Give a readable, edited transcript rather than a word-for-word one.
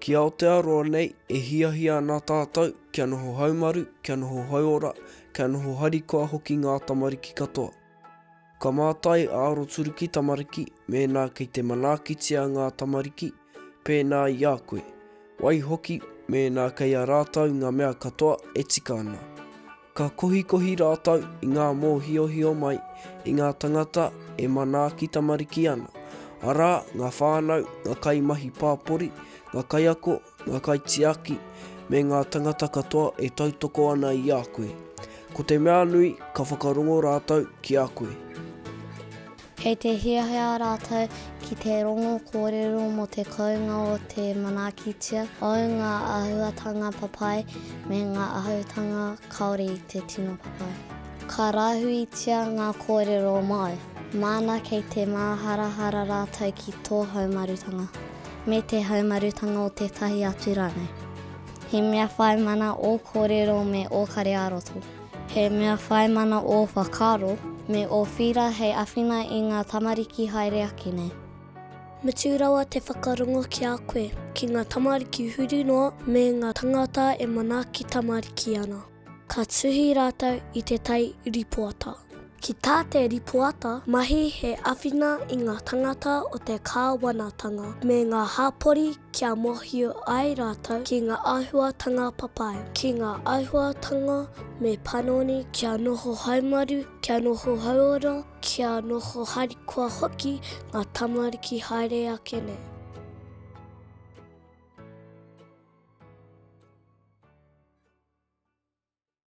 Ki Aotearoa nei, e hiahia ana tātou kia noho haumaru, kia noho hauora, kia noho harikoa hoki ngā tamariki katoa. Ka mātai a Aroturuki Tamariki mēnā kei te manaakitia ngā tamariki pēnā i a koe, waihoki mēnā kei a rātou ngā mea katoa e tika ana. Ka kohikohi rātou i ngā mōhiohio mai i ngā tangata e manaaki tamariki ana, arā, ngā whānau, ngā kaimahi pāpori, ngā kaiako, ngā kaitiaki, me ngā tangata katoa e tautoko ana i a koe. Ko te mea nui, ka whakarongo rātou ki a koe. Kei te hiahia rātou ki te rongo kōrero mō te kounga o te manaakitia o ngā āhuatanga papai me ngā āhutanga kāore i te tino papai. Ka rāhuitia ngā kōrero māu, māna kei te māharahara rātou ki tō haumarutanga, me te haumarutanga o tētahi atu rānei. He mea whai mana ō kōrero me ō kare ā-roto. He mea whai mana ō whakaaro me ō whīra hei āwhina i ngā tamariki haere ake nei. Mutu rawa te whakarongo ki a koe, ki ngā tamariki huri noa me ngā tangata e manaaki tamariki ana. Ka tuhi rātou i te tai ripoata. Ki tā te ripoata mahi he āwhina i ngā tangata o te kāwanatanga me ngā hapori kia mōhio ai rātou ki ngā āhuatanga papai, ki ngā āhuatanga me panoni kia noho haumaru, kia noho hauora, kia noho harikoa hoki ngā tamariki haere ake nei.